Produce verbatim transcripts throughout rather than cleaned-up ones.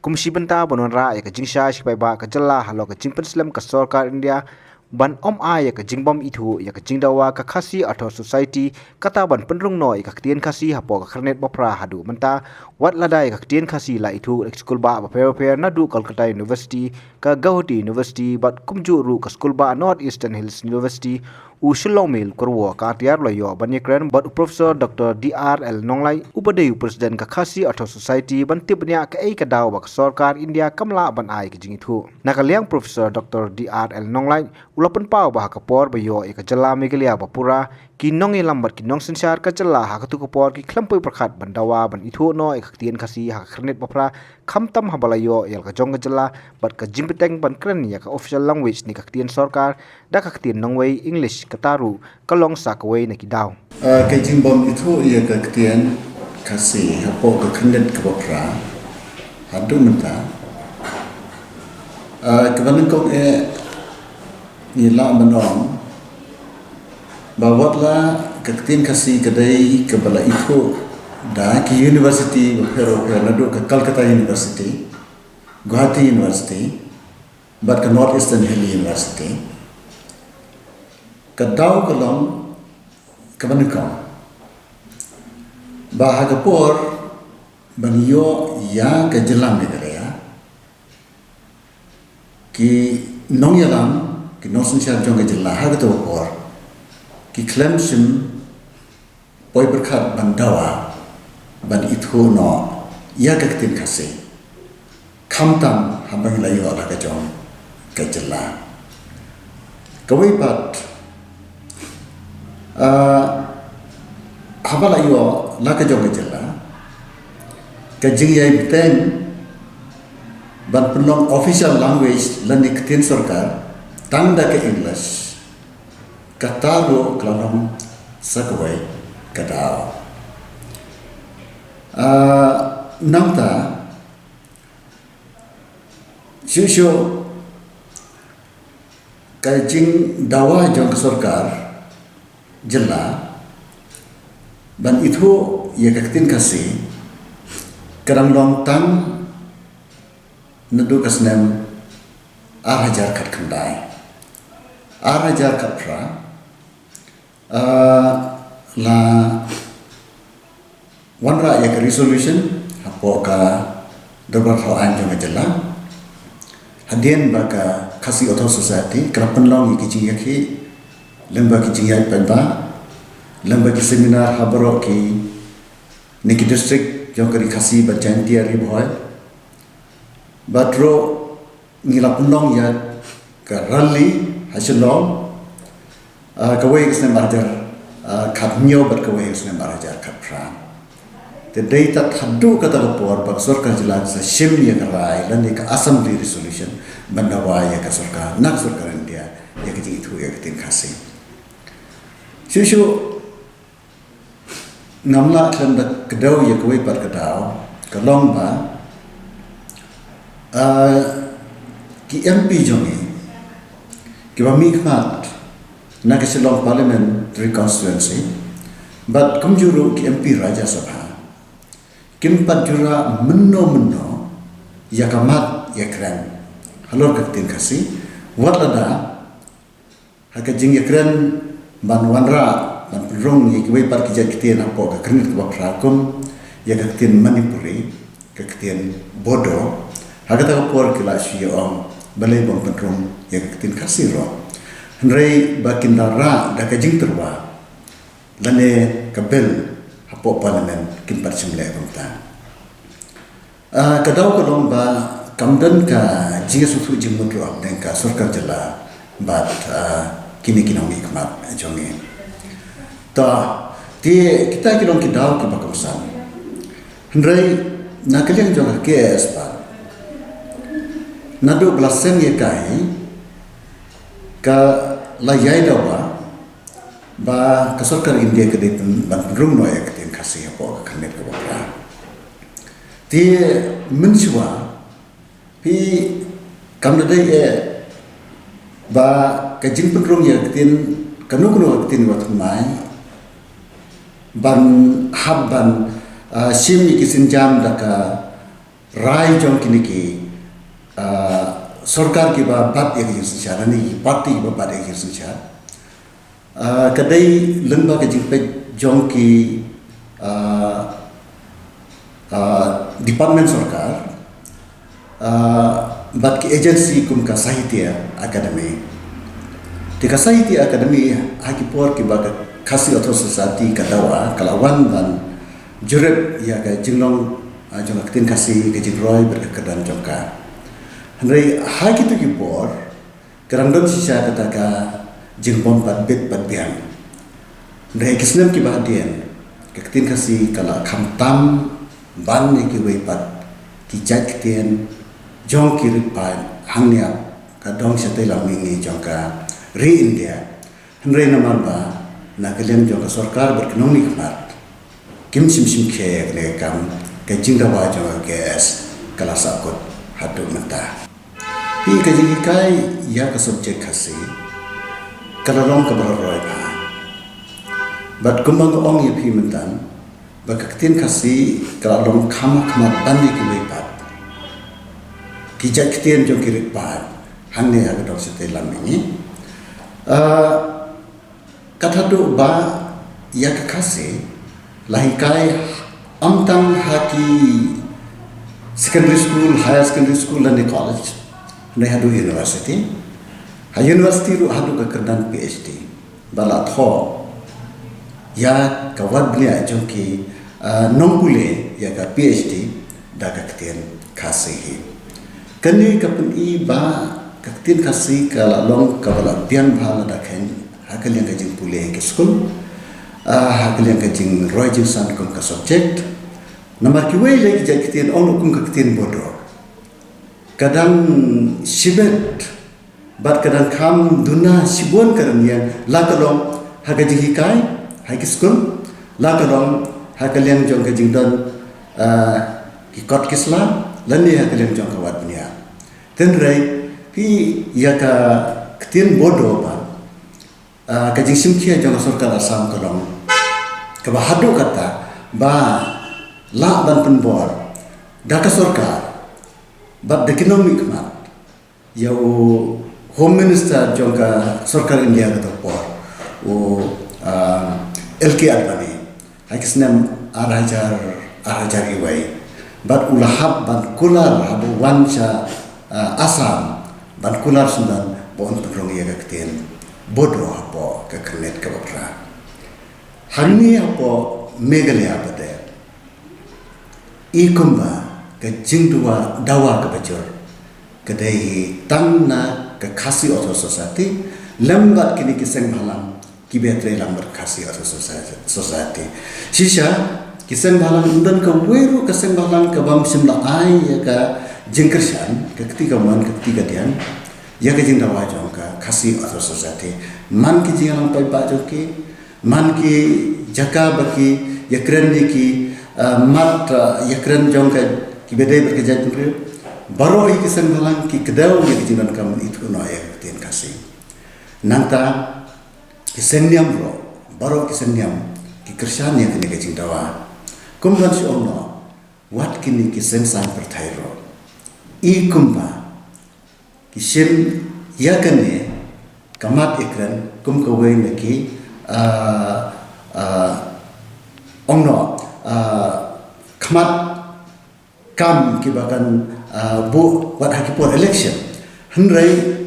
Kum shi bynta ban wanrah ïa ka jingshai shi paidbah ka jylla halor ka jingpynslem ka sorkar India ban ym ai ïa ka jingbym ithuh ïa ka jingdawa ka Khasi Authors' Society, kata ban pynrung noh ïa ka ktien Khasi hapoh ka khyrnit ba phra. Haduh mynta, wat lada ïa ka ktien Khasi la ithuh da ki skulbah bapher bapher, naduh Kolkata University, ka Gauhati University bad kumjuh ruh ka skulbah North Eastern Hills University, u Shillong Male Korwor Katiar u la ïoh ban ïakren bad u Professor Doctor D R L Nonglait, uba dei u President ka Khasi Authors' Society, ban tip bniah kaei ka daw ba ka sorkar India kam lah ban ai ka jingithuh. Na ka liang Professor Doctor D R L Nonglait u la pynpaw ba ha ka por ba ïoh ïa ka jylla Meghalaya ba pura, ki nongïalam bad ki nongsynshar ka jylla ha katu ka por ki khlem poi pyrkhat ban dawa ban ithuh noh ïa ka ktien Khasi ha ka khyrnit ba phra, khamtam haba la ïoh ïa la ka jong ka jylla bad ka jingbteng ban kren ïa ka official language ne ka ktien sorkar da ka ktien nongwei, English, kata ruh ka long sa kawei na ki daw. Ah, ka jingbym ithuh ïa ka ktien Khasi hapoh ka khyrnit kaba phra haduh mynta, ah, kaba nyngkong eh ngi lah ban ong ba wat la ka ktien Khasi ka dei kaba la ithuh da ki university bapher bapher, naduh ka Calcutta University, Gauhati University bad ka North Eastern Hill University, ka daw ka long kaba nyngkong ba ha ka por ban ïoh ïa ka jylla Meghalaya, ki nongïalam, ki nongsynshar jong ka jylla ha kata ka por ki khlem shym poi pyrkhat ban dawa ban ithuh noh ïa ka ktien Khasi, khamtam haba ngi la ïoh la ka jong ka jylla. Kawei pat, ah, haba la ïoh la ka jong ka jylla, ka jingïai bteng ban pynlong official language lane ktien sorkar tang da ka English, kata ruh ka la long sa kawei ka daw. Ah, nangta, shuh shuh ka jingdawa jong ka sorkar jylla ban ithuh ïa ka ktien Khasi ka dang long tang naduh ka snem ar hajar khatkhyndai. Ar hajar khatphra, ah, la wanrah ïa ka resolution hapoh ka Dorbar Thaw Aiñ jong ka jylla, hadien ba ka Khasi Authors' Society ka la pynlong ïa ki jingïakhih lyngba ki jingïaid paidbah, lyngba ki seminar ha baroh ki ne ki district jong ka Ri Khasi bad Jaintia Ri Bhoi. Bad ruh ngi la pynlong ïa ka rally ha Shillong, ah, kawei ka snem ar hajar, ah, khathynñiew bad kawei ka snem ar hajar khatphra. Te dei tad haduh kata ka por ba ka sorkar jylla ka sa shim ïa ka rai lane ka assembly resolution ban dawa ïa ka sorkar, na ka sorkar India, ïa ka jingithuh ïa ka ktien Khasi. Shuh shuh ngam lah khlem da kdew ïa kawei pat ka daw, ka long ba, ah, ki M P jong ngi kiba mihkhmat na ka Shillong Parliamentary Constituency bad kumjuh ruh ki M P Rajya Sabha kim pat ju rah mynno mynno ïa ka mat ïa kren halor ka ktien Khasi, wat lada ha ka jingïakren ban wanrah ban pynrung ïa kiwei pat ki jait ktien hapoh ka khyrnit kaba phra kum ïa ka ktien Manipuri, ka ktien Bodo. Ha kata ka por ki la shu ïa ong balei bym pynrung ïa ka ktien Khasi ruh. Hynrei ba kin da rah da ka jingtyrwa lane ka bill hapoh Parliament, kim pat shym leh kumta. Ah, ka daw ka long ba kam don ka jingïasngewthuh jingmut ruh hapdeng ka sorkar jylla bad, ah, kine ki nongmihkhmat jong ngi. Ta, te kita ki long ki daw kiba kongsan. Hynrei na ka liang jong ka K A S pat, naduh ba la seng ïa ka hi, ka la ïai dawa ba ka sorkar India ka dei pyn-, ban pynrung noh ïa ka ktien Khasi hapoh ka khyrnit kaba phra. Te mynshuwa phi, kam da dei eh ba ka jingpynrung ïa ka ktien, kano kano ka ktien ba thymmai, ban hap ban, ah, shim ïa ki sienjam da ka rai jong kine ki, ah, sorkar kiba bat ïa ka jingsynshar, lane ki parti kiba bat ïa ka jingsynshar. Ah, ka dei lyngba ka jingpeit jong ki, ah, ah, department sorkar, ah, bad ki agency kum ka Sahitya Academy. Te ka Sahitya Academy ha ki por kiba ka Khasi Authors' Society ka dawa ka la wan ban jurip ïa ka jinglong, ah, jong ka ktien Khasi, ka jingroi bad ka kyrdan jong ka. Hynrei ha kito ki por ka dang don shisha kata ka jingbym pat bit pat biang. Hynrei ki snem kiba hadien ka ktien Khasi ka la kham tam ban ïa kiwei pat ki jait ktien jong ki rit paid hangne ha ka dong shatei lam mihngi jong ka ri India. Hynrei namar ba na ka liang jong ka sorkar bad ki nongmihkhmat kim shym shim khia ïa kane ka kam, ka jingdawa jong ka K S ka la sahkut haduh mynta. Phi, ka jinghikai ïa ka subject Khasi ka la long kaba roi bha. Bad kumba nga ong ïa phi mynta ba ka ktien Khasi ka la long kham ha khmat ban ïa kiwei pat ki jait ktien jong ki rit paid hangne ha ka dong shatei lam mihngi. Ah, Kata haduh ba ïa ka Khasi la hikai ym tang ha ki secondary school, higher secondary school lane college, hynrei haduh university. Ha university ruh haduh ka kyrdan P H D ba la thoh ïa ka wad bniah jong ki, ah, nongpule ïa ka P H D da ka ktien Khasi hi. Kane ka pyni ba ka ktien Khasi ka la long kaba la biang bha lada khein ha ka liang ka jingpule ha ki skul, ah, ha ka liang ka jingroi jingsan kum ka subject. Namar kiwei lei ki jait ktien ong ruh kum ka ktien Bodo ka dang shibit bad ka dang kham duna shibun ka rynïeng, la ka long ha ka jinghikai ha ki skul, la ka long ha ka liang jong ka jingdon, ah, ki kot ki sla, lane ha ka liang jong ka wad bniah. Hynrei phi, ïa ka ktien Bodo ba, ah, ka jingshim khia jong ka sorkar Assam ka long kaba haduh katta ba lah ban pynbor da ka sorkar bad da ki nongmihkhmat ïa u Home Minister jong ka sorkar India kato ka por, u, ah, L K Advani, ha ki snem ar hajar, ar hajar iwei. Bad u la hap ban kular haba u wan sha, ah, Assam ban kular shimet ba un pynrung ïa ka ktien Bodo hapoh ka khyrnit kaba phra. Hangne hapoh Meghalaya pat de, i kumba ka jingdawa, dawa kaba jur ka dei tang na ka Khasi Authors' Society lem bad kine ki seng bhalang kiba trei lang bad Khasi Authors' Society, Society. Shisha ki seng bhalang, ym don kawei ruh ka seng bhalang kaba ym shym la ai ïa ka jingkyrshan, ka kti kamon ka kti kadiang, ïa ka jingdawa jong ka Khasi Authors' Society. Man ki jingïalang paidbah jong ki, man ki jaka ba ki ïakren ïa ki, ah, mat, ah, ïakren jong ka, kiba dei bad ka jaitbynriew, baroh hi ki seng bhalang ki kdew ïa ki jingdonkam ithuh noh ïa ka ktien Khasi. Nangta ki seng niam ruh, baroh ki seng niam ki kyrshan ïa kane ka jingdawa. Kum ban shu ong noh, wat kine ki seng saiñ pyrthei ruh, i kumba ki shim ïa kane ka mat ïakren kum kawei na ki, ah, ah, ong noh, ah, khmat kam kiba kan, ah, buh wat ha ki por election. Hynrei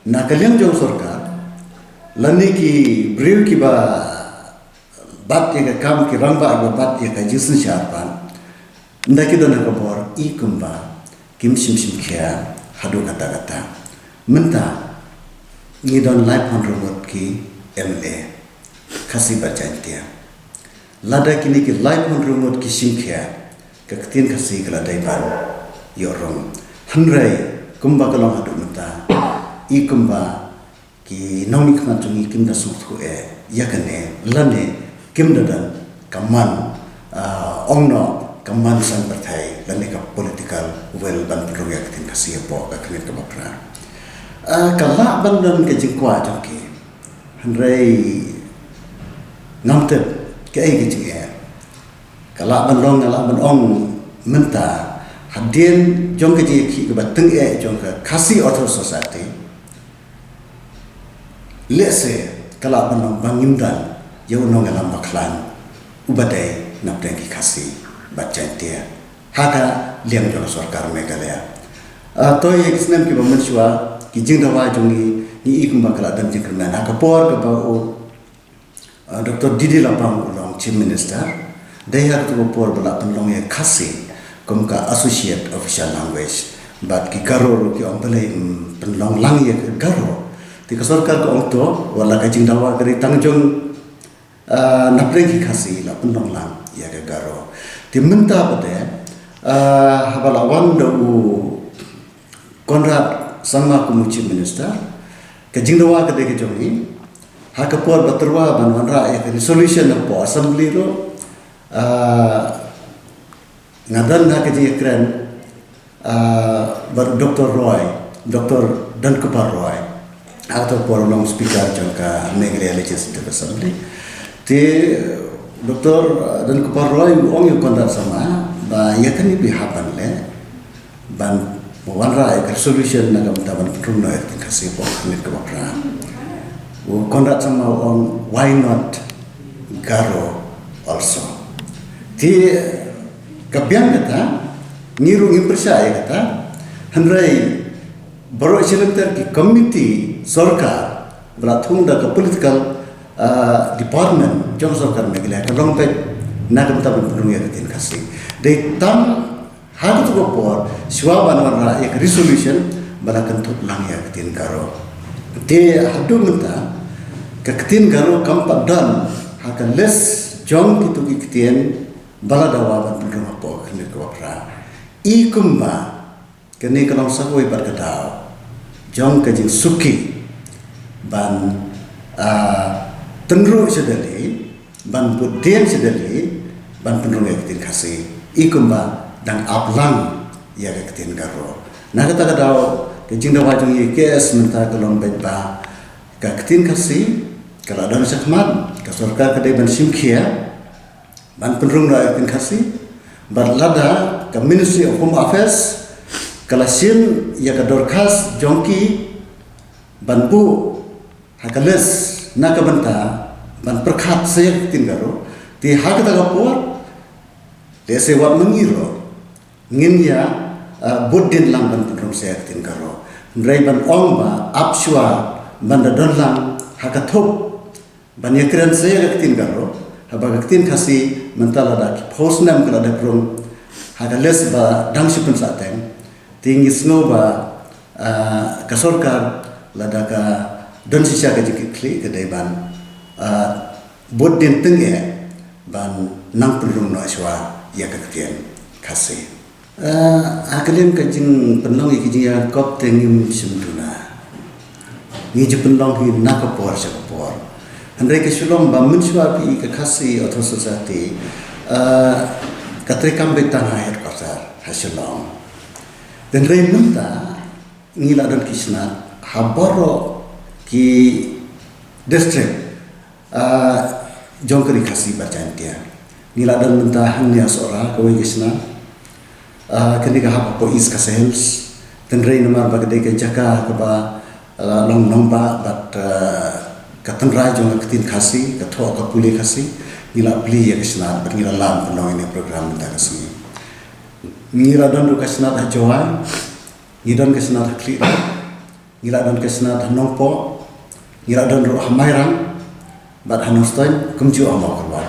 na ka liang jong sorkar lane ki briew kiba bat ïa ka kam, ki rangbah kiba bat ïa ka jingsynshar pat, ynda ki don ha ka bor, i kumba kim shym shim khia haduh katta katta. Mynta ngi don laiphew hynriew ngut ki M L A Khasi bad Jaiñtia. Lada kine ki laiphew hynriew ngut ki shim khia, ka ktien Khasi ka la dei ban ïoh rung. Hynrei kumba ka long haduh mynta, i kumba ki nongmihkhmat jong ngi kim da sngewthuh eh ïa kane, lane kim da don ka mon, ah, ong noh, ka mon saiñ pyrthei lane ka political will ban pynrung ïa ka ktien Khasi hapoh ka khyrnit kaba phra. Ah, ka lah ban don ka jingkwah jong ki, hynrei ngam tip kaei ka jingeh. Ka lah ban long, ka lah ban ong mynta, Hadien jong ka jingïakhih kaba tyngeh jong ka Khasi Authors' Society, lehse ka lah ban long ba ngim don ïa u nongïalam bakhlaiñ uba dei napdeng ki Khasi bad Jaiñtia ha ka liang jong ka sorkar Meghalaya. Ah, to ïa ki snem kiba mynshuwa, ki jingdawa jong ngi, ngi i kumba ka la don jingkyrmen ha ka por kaba u, ah, Doctor D D Lapang u long Chief Minister. Dei ha kato ka por ba la pynlong ïa Khasi kum ka associate official language. Bad ki Garo ruh ki ong balei, mm, pynlong lang ïa ka Garo. Te ka sorkar ka ong to, wat la ka jingdawa ka dei tang jong, ah, napdeng ki Khasi, la pynlong lang ïa ka Garo. Te mynta pat de, ah, haba la wan da u Conrad Sangma kum u Chief Minister, ka jingdawa ka dei ka jong ngi, ha ka por ba tyrwa ban wanrah ïa ka resolution hapoh Assembly ruh, ah, nga don ha ka jingïakren, ah, bad Doctor Roy, Doctor Donkupar Roy, ha kato ka por u long Speaker jong ka Meghalaya Legislative Assembly. Te Doctor Donkupar Roy u ong ïa u Conrad Sangma ba ïa kane phi hap ban leh, ban wanrah ïa ka resolution na ka bynta ban pynrung noh ïa ka ktien Khasi hapoh ka khyrnit kaba phra. U Conrad Sangma u ong, "Why not Garo also?" Te ka biang kata, ngi ruh ngim pyrshah ïa kata, hynrei baroh shi lynter ki komiti sorkar ba la thung da ka political, ah, department jong sorkar Meghalaya ka long beit na ka bynta ban pynrung ïa ka ktien Khasi. Dei tang ha kato ka por, shuwa ban wanrah ïa ka resolution, ba la kynthup lang ïa ka ktien Garo. Te haduh mynta ka ktien Garo kam pat don ha ka list jong kito ki ktien ba la dawa ban pynrung hapoh ka khyrnit kaba phra. I kumba kane ka long sa kawei pat ka daw jong ka jingsuki ban, ah, tynruh sha Delhi, ban bud dien sha Delhi, ban pynrung ïa ka ktien Khasi, i kumba dang ap lang ïa ka ktien Garo. Na kata ka daw, ka jingdawa jong ngi K S mynta ka long beit ba ka ktien Khasi ka la don shakhmat, ka sorkar ka dei ban shim khia ban pynrung noh ïa ka ktien Khasi, bad lada ka Ministry of Home Affairs ka la shim ïa ka dorkhas jong ki ban buh ha ka list na ka bynta ban pyrkhat sa ïa ka ktien Garo, te ha kata ka por, lehse wat ma ngi ruh ngin ïa, ah, bud dien lang ban pynrung sa ïa ka ktien Garo. Hynrei ban ong ba ap shuwa ban da don lang ha ka thup ban ïakren sa ïa ka ktien Garo, haba ka ktien Khasi mynta lada ki phew snem ka la dep rung ha ka list ba dang shu pynsahteng, te ngi sngew ba, ah, ka sorkar lada ka don shisha ka jingkitkhlieh ka dei ban, ah, bud dien tyngeh ban nang pynrung noh shuwa ïa ka ktien Khasi. Ah, ha ka liang ka jingpynlong ïa ki jingïakop te ngim shym duna. Ngi ju pynlong hi na ka por sha ka por. Hynrei ka Shillong ba mynshuwa phi i ka Khasi Authors' Society, ah, ka treikam beit tang ha headquarter ha Shillong. Hynrei mynta ngi la don ki snat ha baroh ki district, ah, jong ka ri Khasi bad Jaiñtia. Ngi la don mynta hangne ha Sohra kawei ka snat. Ah, kane ka hap hapoh East Khasi Hills. Hynrei namar ba ka dei ka jaka kaba, ah, long nongbah bad, ah, ka tynrai jong ka ktien Khasi, ka thoh ka pule Khasi, ngi la plie ïa ka snat bad ngi la lam pynlong ïa kane ka program mynta ka sngi. Ngi la don ruh ka snat ha Jowai, ngi don ka snat ha Khliehriat, ngi la don ka snat ha Nongpoh, ngi la don ruh ha Mairang bad ha Nongstoiñ, kumjuh ha Mawkyrwat.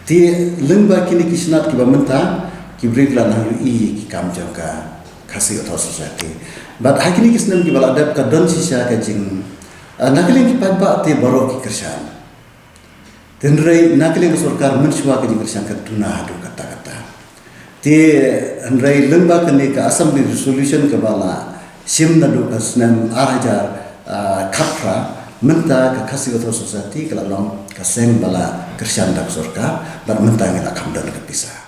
Te lyngba kine ki snat kiba mynta, ki briew ki la nang ïohi ïa ki kam jong ka Khasi Authors' Society. Bad ha kine ki snem kiba la dep ka don shisha ka jing, ah, na ka liang ki paidbah te baroh ki kyrshan. Hynrei na ka liang ka sorkar mynshuwa ka jingkyrshan ka duna haduh katta katta. Te hynrei lyngba kane ka Assembly Resolution kaba la shim naduh ka snem ar hajar, ah, khatphra, mynta ka Khasi Authors' Society ka la long ka seng ba la kyrshan da ka sorkar, bad mynta ngi la kham don ka pisa.